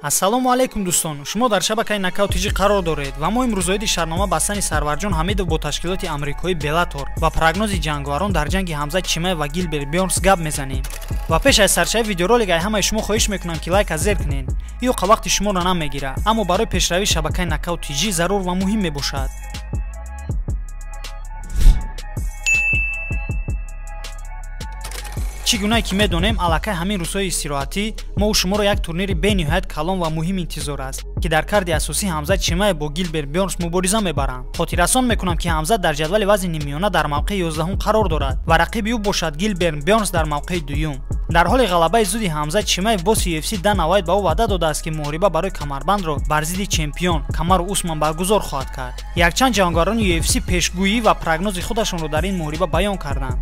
Ассалому алайкум дӯстон, шумо дар шабакаи Нокаут ТЖ қарор доред ва мо имрӯз оиди шартнома бастани Сарварҷон Ҳамидов бо ташкилоти амрикоӣ Беллатор ва прогнози ҷанговарон дар ҷанги Ҳамзат Чимаев ва Гилберт Бёрнс гап мезанем. Ва пеш аз саршави видеоролик ай ҳамаи шумо хоҳиш мекунам ки лайка зер кунед. Ин вақти шуморо намегира, аммо барои пешравии шабакаи Нокаут ТЖ зарур ва муҳим мебошад. Чӣ гунае ки медонем, аллакай ҳамин рӯзҳои истироҳатӣ мо шуморо як турнири бениҳоят калон ва муҳим интизор аст, ки дар карди асосӣ Ҳамзат Чимаев бо Гилберт Бёрнс мубориза мебаранд. Хотиррасон мекунам, ки Ҳамзат дар ҷадвали вазни ниммиёна дар мавқеи 11 қарор дорад ва рақиби ӯ бошад Гилберт Бёрнс дар мавқеи дуюм. Дар ҳоли ғалабаи зуди Ҳамзат Чимаев босси UFC Дана Уайт ба ӯ ваъда додааст, ки муҳориба барои камарбандро бар зидди чемпион Камару Усман баргузор хоҳад кард. Якчанд ҷанговарони UFC пешгӯӣ ва прогнози худашонро дар ин муҳориба баён карданд.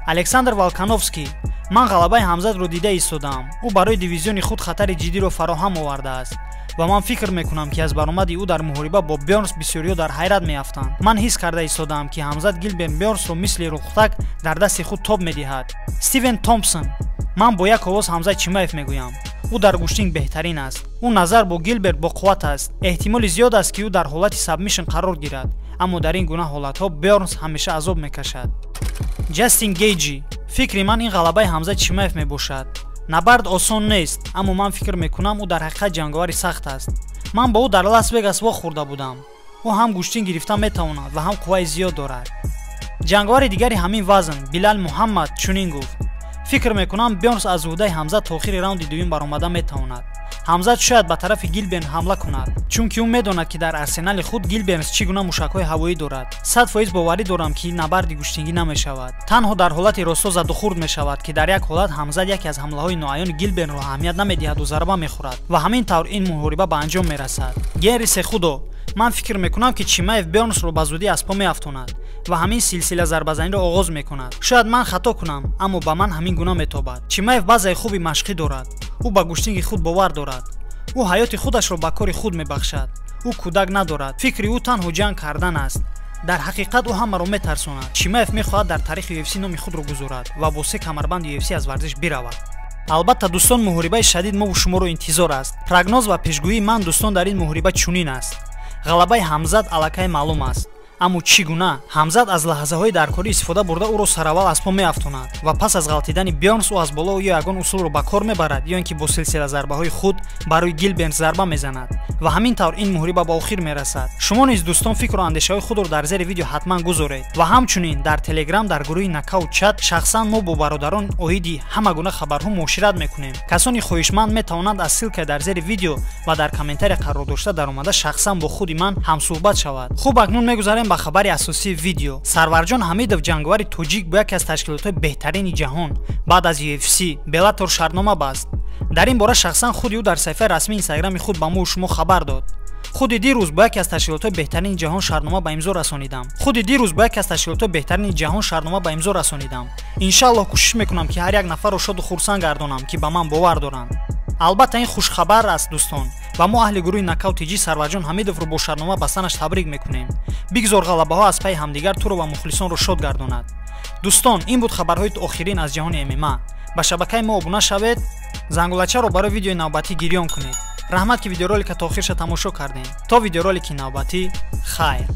Александр Волкановский: ман ғалабаи Ҳамзатро дида истодаам. Ӯ барои дивизиони худ хатари ҷиддиро фароҳам овардааст ва ман фикр мекунам, ки аз баромади ӯ дар муҳориба бо Бёрнс бисёриҳо дар ҳайрат меафтанд. Ман ҳис карда истодаам, ки Ҳамзат Гилберт Бёрнсро мисли рухтак дар дасти худ тоб медиҳад. Стивен Томпсон: ман бо як овоз Ҳамзат Чимаев мегӯям. Ӯ дар гӯштинг беҳтарин аст. Ӯ назар бо Гилберт боқувват аст. Эҳтимоли зиёд аст, ки ӯ дар ҳолати сабмишн қарор гирад, аммо дар ин гуна ҳолатҳо Бёрнс ҳамеша азоб мекашад. Ҷастин Гейҷи: фикри ман ин ғалабаи Ҳамзат Чимаев мебошад. Набард осон нест, аммо ман фикр мекунам, ӯ дар ҳақиқат ҷанговари сахт аст. Ман бо ӯ дар Лас Вегас вохӯрда будам. Ӯ ҳам гӯштин гирифта метавонад ва ҳам қувваи зиёд дорад. Ҷанговари дигари ҳамин вазн Билал Муҳаммад чунин гуфт: фикр мекунам, Бёрнс аз уҳдаи Ҳамзат то охири раунди дуюм баромада метавонад. Ҳамзат шояд ба тарафи Гилберт ҳамла кунад, чунки ӯ медонад, ки дар арсенали худ Гилбернс чӣ гуна мушакҳои ҳавоӣ дорад. 100% боварӣ дорам, ки набарди гӯштингӣ намешавад. Танҳо дар ҳолати росто задухурд мешавад, ки дар як ҳолат Ҳамзат яке аз ҳамлаҳои ноаёни Гилбернро аҳамият намедиҳаду зарба мехӯрад ва ҳамин тавр ин муҳориба ба анҷом мерасад. Генри Сехудо: ман фикр мекунам, ки Чимаев Бёрнсро ба зудӣ аз по меафтонад ва ҳамин силсила зарбазаниро оғоз мекунад. Шояд ман хато кунам, аммо ба ман ҳамин гуна метобад. Чимаев баъзаи хуби машқӣ дорад. Ӯ ба гӯштинги худ бовар дорад. Ӯ ҳаёти худашро ба кори худ мебахшад. Ӯ кӯдак надорад. Фикри ӯ танҳо ҷанг кардан аст. Дар ҳақиқат ӯ ҳамаро метарсонад. Чимаев мехоҳад дар таърихи UFC номи худро гузорад ва бо се камарбанди UFC аз варзиш биравад. Албатта дӯстон, муҳорибаи шадид мову шуморо интизор аст. Прогноз ва пешгӯии ман дӯстон дар ин муҳориба чунин аст. Ғалабаи Ҳамзат аллакай маълум аст. Аммо чӣ гуна? Ҳамзат аз лаҳзаҳои даркорӣ истифода бурда ӯро сараввал аз по меафтонад ва пас аз ғалтидани Бёрнс ӯ аз боло ё ягон усулро ба кор мебарад ё ин ки бо силсила зарбаҳои худ барои Гилберт зарба мезанад ва ҳамин тавр ин муҳориба ба охир мерасад. Шумо низ дӯстон фикру андешаҳои худро дар зери видео ҳатман гузоред ва ҳамчунин дар Телеграм дар гурӯҳи Нокаут Чат шахсан мо бо бародарон оиди ҳама гуна хабарҳо муошират мекунем. Касони хоҳишманд метавонанд аз ссылкаи дар зери видео ва дар комментария қарор дошта даромада шахсан бо худи ман ҳамсӯҳбат шавад. Хуб, акнун мегузарем ба хабари асосии видео. Сарварҷон Ҳамидов, ҷанговари тоҷик, бо яке аз ташкилотҳои беҳтарини ҷаҳон баъд аз UFC Беллатор шартнома баст. Дар ин бора шахсан худи ӯ дар саҳифаи расмии инстаграми худ ба мо шумо хабар дод. Худи дирӯз бо яке аз ташкилотҳои беҳтарини ҷаҳон шартнома ба имзо расонидам. Худи дирӯз бо яке аз ташкилотҳои беҳтарини ҷаҳон шартнома ба имзо расонидам. Иншааллоҳ кӯшиш мекунам, ки ҳар як нафарро шоду хурсанд гардонам, ки ба ман бовар доранд. Албатта ин хушхабар аст дӯстон ва мо аҳли гурӯҳи Нокаут ТЖ Сарварҷон Ҳамидовро бо шартнома бастанаш табрик мекунем. Бигзор ғалабаҳо аз пайи ҳамдигар туро ва мухлисонро шод гардонад. Дӯстон, ин буд хабарҳои охирин аз ҷаҳони ММА. Ба шабакаи мо обуна шавед, зангулачаро барои видеои навбатӣ гирён кунед. Раҳмат, ки видеоролика то охирша тамошо кардем. То видеоролики навбатӣ, хайр.